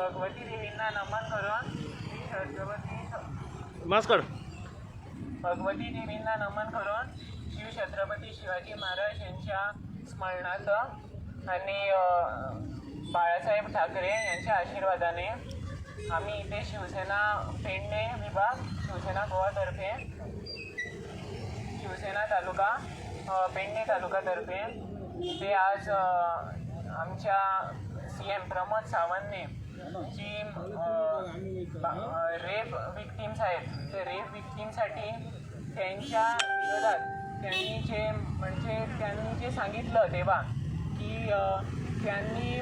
भगवती देवींना नमन करून श्री छत्रपती मास्क. भगवती देवींना नमन करून शिव छत्रपती शिवाजी महाराज यांच्या स्मरणार्थ आणि बाळासाहेब ठाकरे यांच्या आशीर्वादाने आम्ही इथे शिवसेना पेडणे विभाग, शिवसेना गोवातर्फे, शिवसेना तालुका पेडणे तालुकातर्फे इथे आज आमच्या सीएम प्रमोद सावंतने जी रेप विक्टीम्स आहेत, ते रेप विक्टीमसाठी त्यांच्या विरोधात त्यांनी जे म्हणजे त्यांनी जे सांगितलं तेव्हा की त्यांनी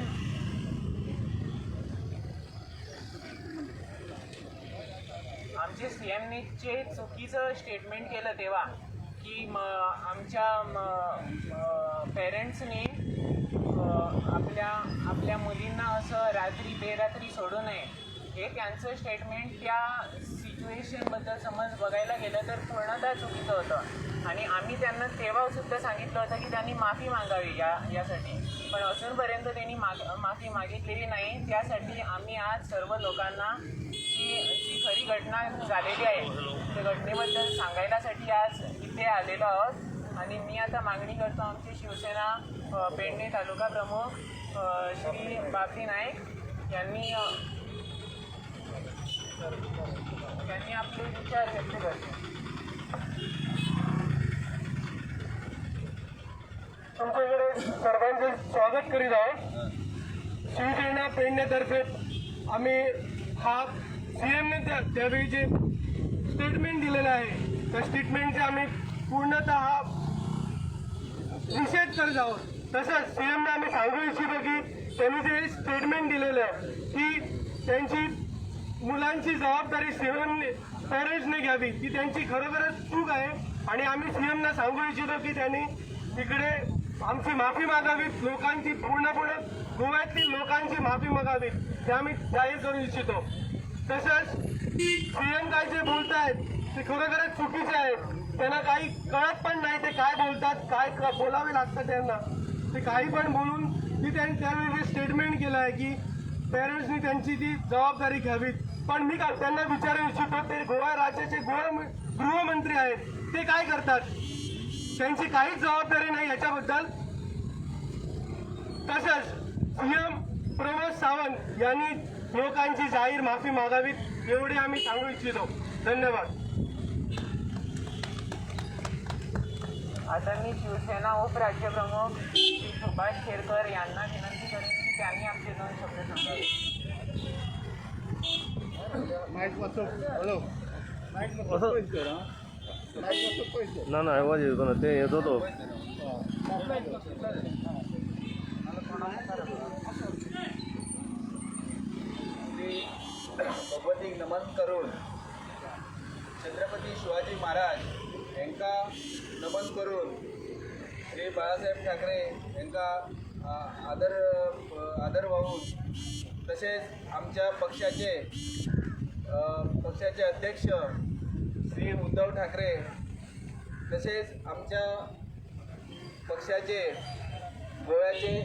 आमचे सीएमने जे चुकीचं स्टेटमेंट केलं तेव्हा की आमच्या पेरेंट्सनी आपल्या आपल्या मुलींना असं रात्री बेरात्री सोडू नये, हे त्यांचं स्टेटमेंट त्या सिच्युएशनबद्दल समज बघायला गेलं तर पूर्णतः चुकीचं होतं. आणि आम्ही त्यांना तेव्हासुद्धा सांगितलं होतं की त्यांनी माफी मागावी यासाठी, पण अजूनपर्यंत त्यांनी माफी मागितलेली नाही. त्यासाठी आम्ही आज सर्व लोकांना जी जी खरी घटना झालेली आहे त्या घटनेबद्दल सांगायलासाठी आज इथे आलेलो आहोत. आणि मी आता मागणी करतो आमचे शिवसेना पेडणे तालुका प्रमुख श्री बाबली नाईक यांनी त्यांनी आपले विचार व्यक्त करते. तुमच्याकडे सर्वांचे स्वागत करीत आहोत. शिवसेना पेडणेतर्फे आम्ही हा सीएमने त्यावेळी जे स्टेटमेंट दिलेलं आहे त्या स्टेटमेंटचे आम्ही पूर्णतः निषेध करत आहोत. तसंच सीएमने आम्ही सांगू इच्छितो की त्यांनी जे स्टेटमेंट दिलेलं आहे की त्यांची मुलांची जबाबदारी सीएमने पॅरेंट्सने घ्यावी, ती त्यांची खरोखरच चूक आहे. आणि आम्ही सीएमना सांगू इच्छितो की त्यांनी इकडे आमची माफी मागावी, लोकांची, पूर्णपणे गोव्यातील लोकांची माफी मागावी, हे आम्ही जाहीर करू इच्छितो. तसंच सीएम काय जे बोलतायत ते खरोखरच चुकीचे आहे. त्यांना काही कळत पण नाही ते काय बोलतात, काय बोलावे लागतं त्यांना. ते काही पण बोलून ती त्यांनी त्यावेळी जे स्टेटमेंट केलं आहे की पेरेंट्सनी त्यांची ती जबाबदारी घ्यावी, पण मी का त्यांना विचारू इच्छितो, ते गोवा राज्याचे गृहमंत्री आहेत, ते काय करतात? त्यांची काहीच जबाबदारी नाही याच्याबद्दल. तसंच सीएम प्रमोद सावंत यांनी लोकांची जाहीर माफी मागावी, एवढे आम्ही सांगू इच्छितो. धन्यवाद. आता मी शिवसेना उपराज्यप्रमुख श्री सुभाष खेरकर यांना विनंती करेन की त्यांनी आपले दोन शब्द सांगावे. हॅलो. असं ना ना, आवाज येतो ना, ते येतो तो. श्री भगवतीक नमन करून, छत्रपती शिवाजी महाराज हांकां नमन करून, श्री बाळासाहेब ठाकरे हांकां आदर आदर वाहून, तशेंच आमच्या पक्षाचे पक्षाचे अध्यक्ष श्री उद्धव ठाकरे, तशेंच आमच्या पक्षाचे गोव्याचे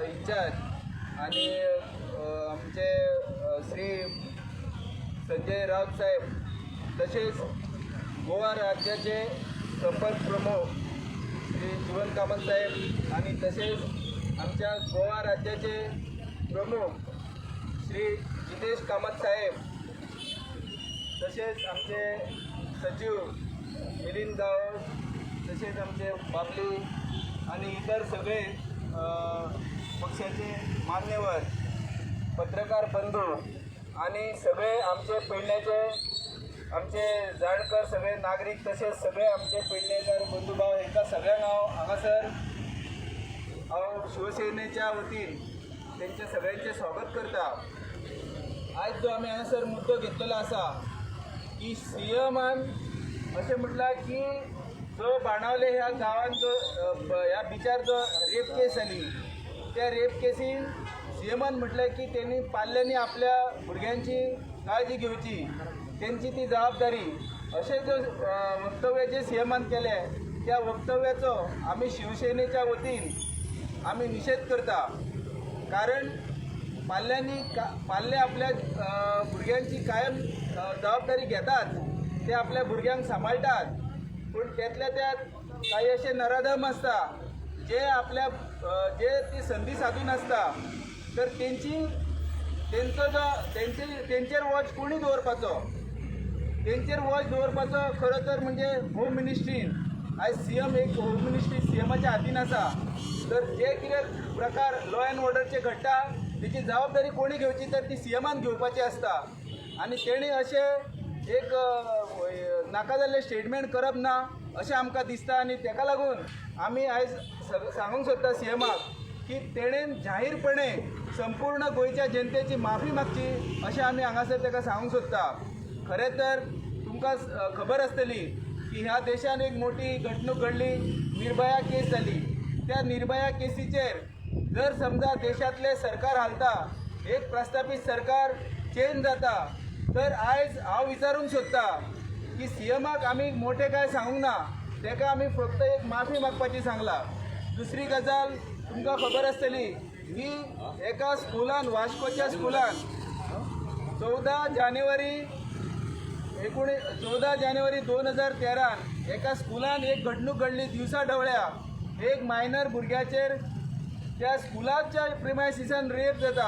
इन्चार्ज आणि आमचे श्री संजय राऊत साहेब, तसेच गोवा राज्याचे संपर्क प्रमुख श्री जीवन कामत साहेब आणि तसेच आमच्या गोवा राज्याचे प्रमुख श्री जितेश कामत साहेब, तसेच आमचे सचिव मिलिंद गावस, तसेच आमचे बाबली आणि इतर सगळे पक्षाचे मान्यवर, पत्रकार बंधू आणि सगळे आमचे पेडण्याचे, आमचे जाणकार सगळे नागरीक, तसेच सगळे आमचे पेडणेकर बंधुभाव, हेंका सगळ्यांक हांव हांगासर हांव शिवसेनेच्या वतीन तेंचे सगळ्यांचे स्वागत करता. आयज जो आमी हांगासर मुद्दो घेतलेलो आसा की सीएमान अशें म्हटलां की जो बाणावले ह्या गांवान जो ह्या बिचार जो रेप केस जाली, त्या रेप केसीन सीएमान म्हटलें की तेणी पाल्यांनी आपल्या भुरग्यांची काळजी घेवची, तेंची ती जबाबदारी. अशें जो वक्तव्य जे सीएमान केलें त्या वक्तव्याचो आमी शिवसेनेच्या वतीन आमी निशेध करता, कारण पाल्यांनी पाल्ले आपल्या भुरग्यांची कायम जबाबदारी घेतात, ते आपल्या भुरग्यांक सांबाळटात, पूण त्यातल्या त्यात काही असे नराधम आसता जे आपल्या जे ती संदी साधून आसता, तर तेंची तेंचो जो तेंचे तेंचेर वॉच कोणी दवरपाचो, तेंचेर वॉच दवरपाचो खरो तर म्हणजे होम मिनिस्ट्रीन. आयज सीएम एक होम मिनिस्ट्री सीएमाच्या हातीन आसा, तर जे कितें प्रकार लॉ एंड ऑर्डरचे घडटा तेची जबाबदारी कोणी घेवची तर ती सीएमान घेवपाची आसता. आनी तेणी अशें एक नाका जाल्लें स्टेटमेंट करप ना अशें आमकां दिसता. आनी तेका लागून आमी आयज सांगूंक सोदता सीएमाक की तेणेन जाहीरपणे संपूर्ण गोंयच्या जनतेची माफी मागची अशें आमी हांगासर तेका सांगूंक सोदता. खरें तर तुमकां खबर आसतली की ह्या देशान एक मोठी घडणूक घडली, निर्भया केस जाली. त्या निर्भया केसीचेर जर समजा देशांतलें सरकार हालता, एक प्रस्थापीत सरकार चेंज जाता, तर आयज हांव विचारूंक सोदता की सीएमाक आमी मोठें कांय सांगूंक ना, तेका आमी फक्त एक माफी मागपाची सांगला. दुसरी गजाल तुमकां खबर आसतली की एका स्कुलान, वास्कोच्या स्कुलान 14 जानेवारी 2013 एका स्कुलान एक घडणूक घडली. दिवसा ढवळ्या एक मायनर भुरग्याचेर त्या स्कुलाच्या प्रिमायसिसान रेप जाता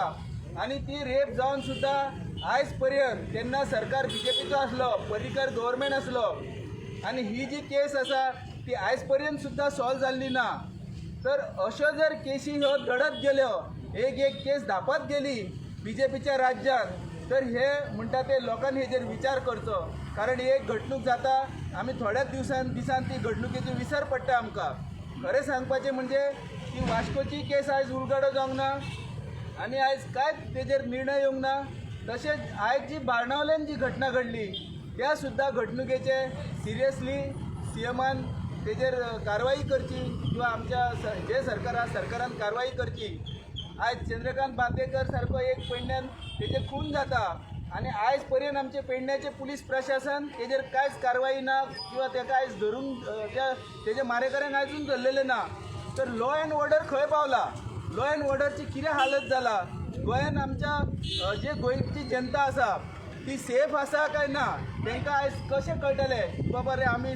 आनी ती रेप जावन सुद्दां आयज पर्यंत तेन्ना सरकार बीजेपीचो आसलो, पर्रीकर गव्हर्मेंट आसलो, आनी ही जी केस आसा ती आयज पर्यंत सुद्दां सॉल्व जाल्ली ना. तर अश्यो जर केशी ह्यो घडत गेल्यो, एक एक केस धांपत गेली बीजेपीच्या राज्यान, तर हे म्हणटा ते लोकांनी हेजेर विचार करचो. कारण ही एक घडणूक जाता, आमी थोड्याच दिसान ती घडणुकेची विसर पडटा आमकां. खरें सांगपाचें म्हणजे ती वास्कोची केस आयज उलगडो जावंक ना आनी आयज कांय तेजेर निर्णय येवंक ना. तशेंच आयज जी बार्णावल्यान जी घटना घडली त्या सुद्दां घडणुकेचे सिरियसली सीएमान तेजेर कारवाई करची किंवा आमच्या जे सरकार आसा सरकारान कारवाई करची. आयज चंद्रकांत बांदेकर सारको एक पेडण्यान तेजेर खून जाता आनी आयज पर्यंत आमचे पेडण्याचे पुलीस प्रशासन तेजेर कांयच कारवाई ना किंवा तेका आयज धरून त्या तेजे मारेकऱ्यांक आयजून धरलेलें ना. तर लॉ एंड ऑर्डर खंय पावला, लॉ एंड ऑर्डरची कितें हालत जाला गोंयान? आमच्या जे गोंयची जनता आसा ती सेफ आसा काय ना तांकां आयज कशें कळटलें की बाबा रे आमी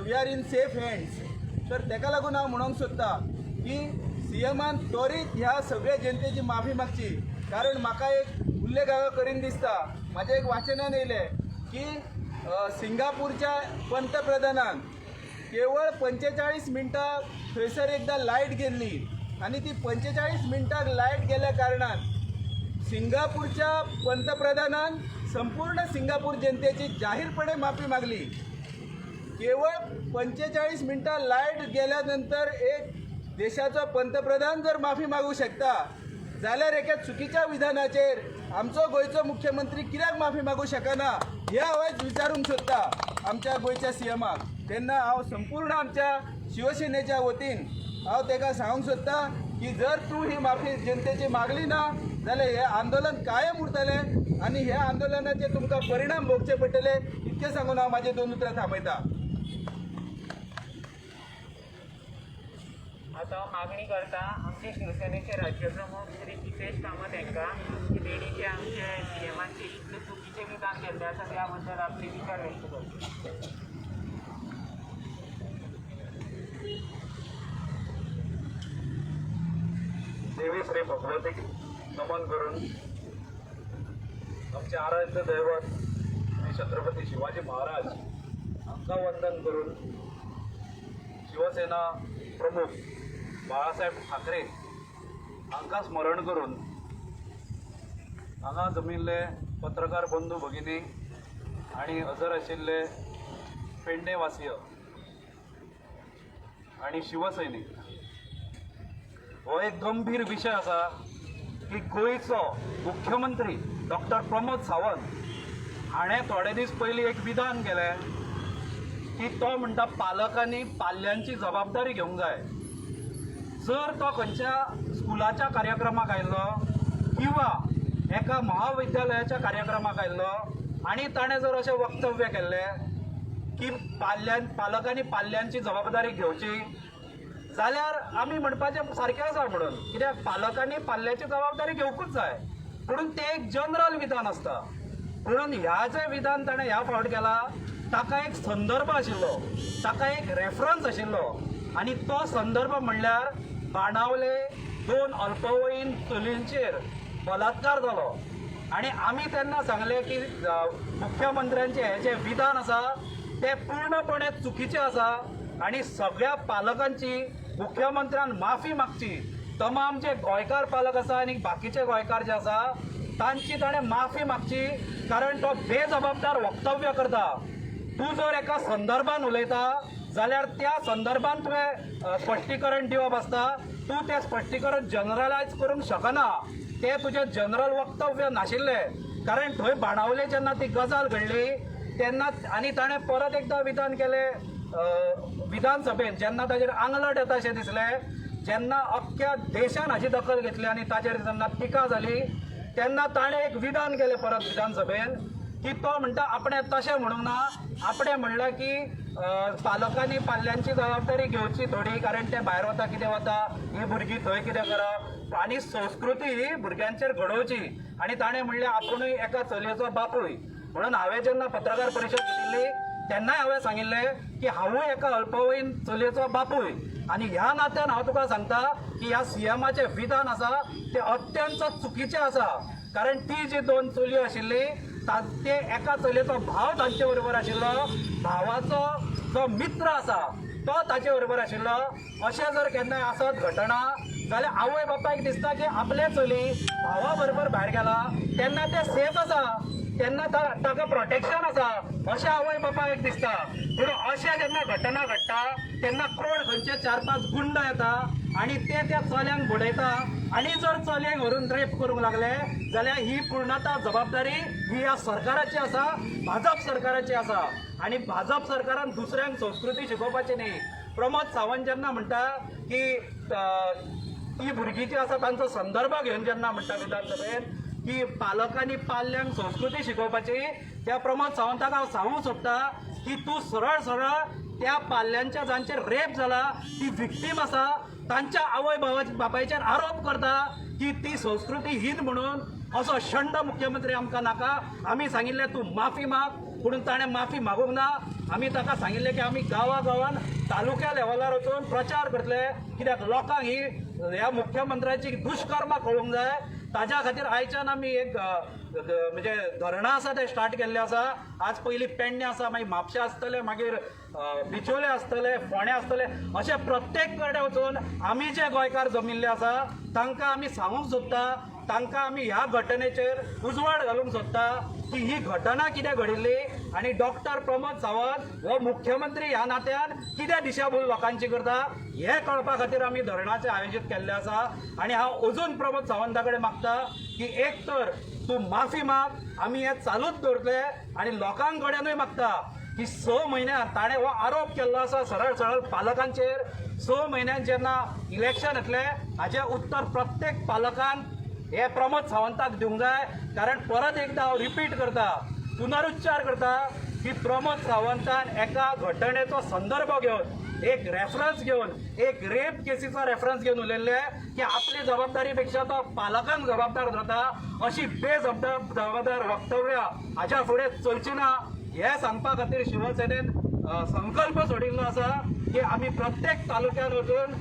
we are in safe hands. तर तेका लागून हांव म्हणूंक सोदता की सीएमान त्वरीत ह्या सगळ्या जनतेची माफी मागची. कारण म्हाका एक उल्लेख हांगा करीन दिसता, म्हाज्या एक वाचनान येयलें की सिंगापूरच्या पंतप्रधानान केवळ 45 मिनटां थंयसर एकदां लायट गेल्ली आनी ती 45 मिनटां लायट गेल्या कारणान सिंगापूरच्या पंतप्रधानान संपूर्ण सिंगापूर जनतेची जाहीरपणे माफी मागली. केवळ 45 मिनटां लायट गेल्या नंतर एक देशाचो पंतप्रधान जर माफी मागूं शकता जाल्यार एका चुकीच्या विधानाचेर आमचो गोंयचो मुख्यमंत्री कित्याक माफी मागूं शकना हें हांव आयज विचारूंक सोदता आमच्या गोंयच्या सीएमाक. तेन्ना हांव संपूर्ण आमच्या शिवसेनेच्या वतीन हांव तेका सांगूंक सोदता की जर तूं ही माफी जनतेची मागली ना जाल्यार हें आंदोलन कायम उरतलें आनी ह्या आंदोलनाचे तुमकां परिणाम भोगचे पडटले. इतकें सांगून हांव म्हाजे 2 उतरां थांबयता. आतां हांव मागणी करता आमचे शिवसेनेचे राज्यप्रमुख श्री हितेश कामत हांकां की तेणी जे आमचे सीएमाचे इतले चुकीचें विधान केल्लें आसा त्या बद्दल आपले विचार व्यक्त करचे. देवी श्री भगवतीक नमन करून आमचे आराध्य दैवत श्री छत्रपती शिवाजी महाराज हांकां वंदन करून शिवसेना प्रमुख बाळासाहेब ठाकरे हांकां स्मरण करून हांगा जमिल्ले पत्रकार बंधू भगिनी आनी हजर आशिल्ले पेडणेवासीय आनी शिवसैनीक, हो एक गंभीर विशय आसा की गोंयचो मुख्यमंत्री डॉक्टर प्रमोद सावंत हाणें थोडे दीस पयलीं एक विधान केलें की तो म्हणटा पालकांनी पाल्यांची जबाबदारी घेवंक जाय. जर तो खंयच्या स्कुलाच्या कार्यक्रमाक आयिल्लो किंवा एका महाविद्यालयाच्या कार्यक्रमाक आयिल्लो आनी ताणें जर अशें वक्तव्य केल्लें की पालकांनी पाल्यांची जबाबदारी घेवची जाल्यार आमी म्हणपाचें सारकें आसा म्हणून, कित्याक पालकांनी पाल्याची जबाबदारी घेवकूच जाय. पुणून तें एक जनरल विधान आसता. पुणून ह्या जें विधान ताणें ह्या फावट केलां ताका एक संदर्भ आशिल्लो, ताका एक रेफरन्स आशिल्लो आनी तो संदर्भ म्हणल्यार बाणावले 2 अल्पवयीन चलयांचेर बलात्कार जालो आनी आमी तेन्ना सांगलें की मुख्यमंत्र्यांचें हें जें विधान आसा तें पूर्णपणे चुकीचें आसा आनी सगळ्या पालकांची मुख्यमंत्र्यान माफी मागची. तमाम जे गोंयकार पालक आसा आनी बाकीचे गोंयकार जे आसा तांची ताणें माफी मागची, कारण तो बेजबाबदार वक्तव्य करता. तूं जर एका संदर्भान उलयता जाल्यार त्या संदर्भान तुवें स्पश्टीकरण दिवप आसता. तूं तें स्पश्टीकरण जनरलायज करूंक शकना. तें तुजें जनरल वक्तव्य नाशिल्लें, कारण थंय बाणावले जेन्ना ती गजाल घडली तेन्ना आनी ताणें परत एकदां विधान केलें विधानसभेन, जेन्ना ताजेर आंगलट येता अशें दिसलें, जेन्ना अख्ख्या देशान हाची दखल घेतली आनी ताजेर जेन्ना टिका जाली तेन्ना ताणें एक विधान केलें परत विधानसभेन की तो म्हणटा आपणें तशें म्हणूंक ना, आपणें म्हणलें की पालकांनी पाल्यांची जबाबदारी घेवची थोडी, कारण ते भायर वता कितें वता, ही भुरगीं थंय कितें करप आनी संस्कृती ही भुरग्यांचेर घडोवची. आनी ताणें म्हणलें आपुणूय एका चलयेचो बापूय म्हणून हांवें जेन्ना पत्रकार परिशद घेतिल्ली तेन्नाय हांवें सांगिल्लें की हांवूय एका अल्पवयीन चलयेचो बापूय आनी ह्या नात्यान हांव तुका सांगता की ह्या सीएमाचें विधान आसा तें अत्यंत चुकीचें आसा, कारण ती जी 2 चलयो आशिल्ली ते एका चलयेचो भाव तांचे बरोबर आशिल्लो, भावाचो जो मित्र आसा तो ताचे बरोबर आशिल्लो. अशें जर केन्नाय आसत घटना जाल्यार आवय बापायक दिसता की आपलें चली भावा बरोबर भायर गेला तेन्ना तें सेफ आसा, तेन्ना ताका प्रोटेक्शन आसा अशें आवय बापायक दिसता. पूण अशें जेन्ना घटना घडटा तेन्ना कोण खंयचे 4-5 गुंड येता आनी ते त्या चल्यांक बुडयता आनी जर चलयांक व्हरून रेप करूंक लागले जाल्यार ही पूर्णता जबाबदारी ही ह्या सरकाराची आसा, भाजप सरकाराची आसा. आनी भाजप सरकारान दुसऱ्यांक संस्कृती शिकोवपाची न्ही. प्रमोद सावंत जेन्ना म्हणटा की ती भुरगीं जी आसा तांचो संदर्भ घेवन जेन्ना म्हणटा विधानसभेन की पालकांनी पाल्यांक संस्कृती शिकोवपाची, त्या प्रमोद सावंताक हांव सांगूंक सोदता की तूं सरळ सरळ त्या पाल्यांच्या जांचेर रेप जाला ती विक्टीम आसा तांच्या आवय बापायचेर आरोप करता की ती संस्कृती हीन म्हणून. असो शंड मुख्यमंत्री आमकां नाका. आमी सांगिल्लें तूं माफी माग, पूण ताणें माफी मागूंक ना. आमी ताका सांगिल्लें की आमी गांवा गांवान तालुक्या लेवलार वचून प्रचार करतले, कित्याक लोकांक ही ह्या मुख्यमंत्र्याची दुश्कर्मां कळूंक जाय. ताज्या खातीर आयच्यान आमी एक म्हणजे धरणां आसा ते स्टार्ट केल्ले आसा. आज पयलीं पेडणे आसा, मागीर म्हापशें आसतलें, मागीर बिचोले आसतले, फोंडें आसतले, अशें प्रत्येक कडेन वचून आमी जे गोंयकार जमिल्ले आसा तांकां आमी सांगूंक सोदता, तांकां आमी ह्या घटनेचेर उजवाड घालूंक सोदता की ही घटना कितें घडिल्ली आनी डॉक्टर प्रमोद सावंत हो मुख्यमंत्री ह्या नात्यान कितें दिशाभूल लोकांची करता हें कळपा खातीर आमी धरणाचें आयोजीत केल्लें आसा. आनी हांव अजून प्रमोद सावंता कडेन मागता की एक तर तूं माफी माग, आमी हें चालूच दवरतले. आनी लोकां कडेनूय मागता की 6 म्हयन्यान ताणें हो आरोप केल्लो आसा सरळ सरळ पालकांचेर, 6 म्हयन्यान जेन्ना इलेक्शन येतलें हाचें उत्तर प्रत्येक पालकान हे प्रमोद सावंताक दिवंक जाय. कारण परत एकदां हांव रिपीट करता, पुनरुच्चार करता की प्रमोद सावंतान एका घटनेचो संदर्भ घेवन, एक रेफरन्स घेवन, एक रेप केसीचो रेफरन्स घेवन उलयल्ले की आपली जबाबदारी पेक्षा तो पालकांक जबाबदार धरता. अशी बेजबाबदार वक्तव्या हाच्या फुडें चलची ना हें सांगपा खातीर शिवसेनेन संकल्प सोडिल्लो आसा की आमी प्रत्येक तालुक्यान वचून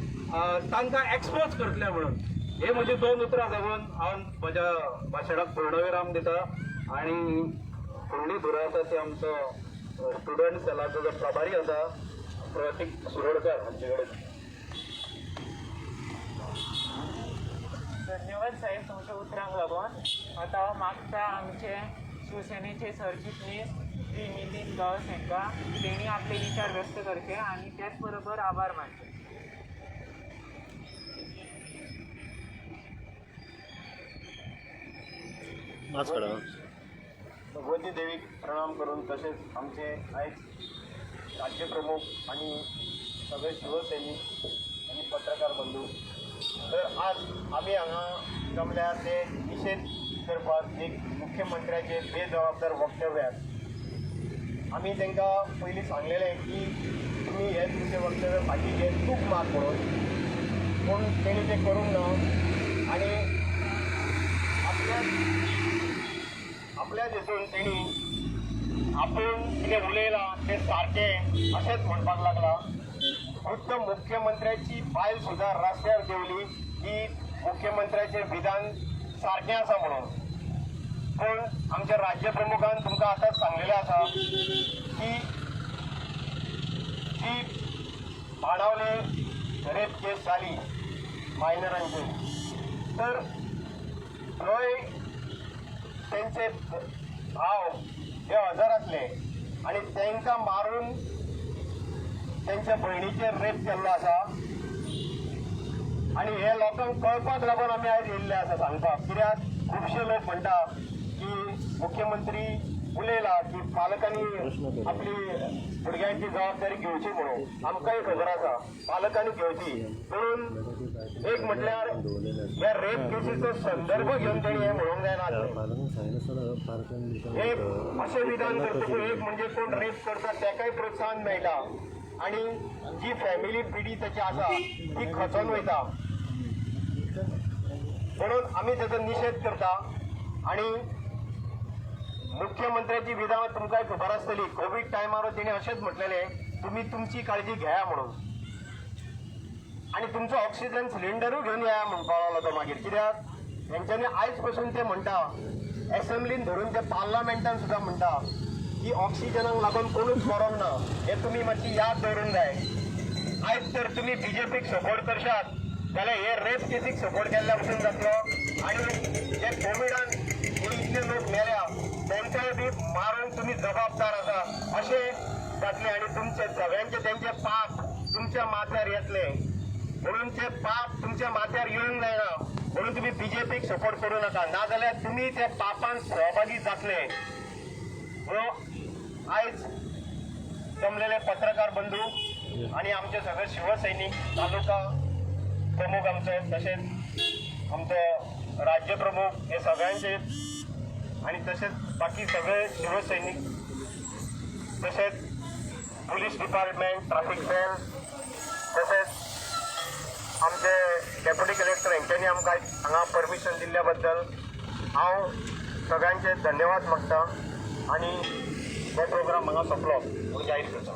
तांकां एक्सपोज करतले म्हणून. हे म्हजी 2 उतरां सांगून हांव म्हज्या भाशणाक पूर्णविराम दिता. आनी फुडली धुरा आसा ती आमचो स्टुडंट सेलाचो जो प्रभारी आसा प्रतीक शिरोडकर हांचे कडेन. धन्यवाद साहेब तुमच्या उतरांक लागून. आतां हांव मागता आमचे शिवसेनेचे सरचिटणीस श्री नितीन गांवस हांकां तेणी आपले विचार व्यक्त करचे आनी त्याच बरोबर आभार मानचे. भगवती देवीक प्रणाम करून तशेंच आमचे आयज राज्य प्रमुख आनी सगळे शिवसैनीक आनी पत्रकार बंधू, तर आज आमी हांगा जमल्या ते निशेध करपाक एक मुख्यमंत्र्याचे बेजबाबदार वक्तव्याक. आमी तांकां पयलीं सांगलेलें की तुमी हें तुमचें वक्तव्य फाटीं घे, चूक मार म्हणून, पूण तेणी तें करूंक ना आनी आपल्याच हितून तेणी आपूण कितें उलयलां तें सारकें अशेंच म्हणपाक लागला. खुद्द मुख्यमंत्र्याची बायल सुद्दां रस्त्यार देंवली की मुख्यमंत्र्याचें विधान सारकें आसा म्हणून. पूण आमच्या राज्य प्रमुखान तुमकां आतांच सांगलेलें आसा की जी बाणावले रेप केस जाली मायनरांची, तर थंय तेंचे भाव हे हजर आसले आनी तांकां मारून तेंच्या भयणीचेर रेप केल्लो आसा. आनी हे लोकांक कळपाक लागून आमी आयज येयल्ले आसा सांगपाक, कित्याक खुबशे लोक म्हणटा की मुख्यमंत्री उलयला की पालकांनी आपली भुरग्यांची जबाबदारी घेवची म्हणून. आमकांय खबर आसा पालकांनी घेवची, म्हणून एक म्हटल्यार ह्या रेप केसीचो संदर्भ घेवन तेणी हें म्हणूंक जायना. एक अशें विधान करतकूच एक म्हणजे कोण रेप करता तेकाय प्रोत्साहन मेळटा आनी जी फॅमिली पिढी ताची आसा ती खचोन वयता, म्हणून आमी ताचो निशेध करता. आनी मुख्यमंत्र्याची विधानां तुमकांय खबर आसतली, कोवीड टायमार तेणी अशेंच म्हटलेलें तुमी तुमची काळजी घेया म्हणून आनी तुमचो ऑक्सिजन सिलिंडरूय घेवन येया म्हणपाक लागलो तो मागीर, कित्याक तेंच्यांनी आयज पसून ते म्हणटा एसेंब्लीन धरून ते पार्लामेंटान सुद्दां म्हणटा की ऑक्सिजनाक लागून कोणूच मरोंक ना, हें तुमी मातशी याद दवरूंक जाय. आयज तर तुमी बीजेपीक सपोर्ट करशात जाल्यार हे रेप केसीक सपोर्ट केल्ल्या भशेन जातलो आनी जे कोविडान इतले लोक मेल्या तेंकांय बी मारून तुमी जबाबदार आसा अशें जातलें आनी तुमचे सगळ्यांचे तेंचे पाप तुमच्या माथ्यार येतले, म्हणून ते पाप तुमच्या माथ्यार येवंक जायना, म्हणून तुमी बीजेपीक सपोर्ट करूं नाका, नाजाल्यार तुमी त्या पापान सहभागी जातले. म्हणून आयज जमलेले पत्रकार बंधू आनी आमचे सगळे शिवसैनीक, तालुका प्रमुख आमचे, तशेंच आमचो राज्य प्रमुख, हे सगळ्यांचे आनी तशेंच बाकी सगळे शिवसैनीक, तशेंच पुलीस डिपार्टमेंट, ट्राफीक सेल, तशेंच आमचे डेप्युटी कलेक्टर हेंच्यांनी आमकां हांगा परमिशन दिल्ल्या बद्दल हांव सगळ्यांचे धन्यवाद मागता आनी हो प्रोग्राम हांगा सोंपलो म्हणून जाहीर करता.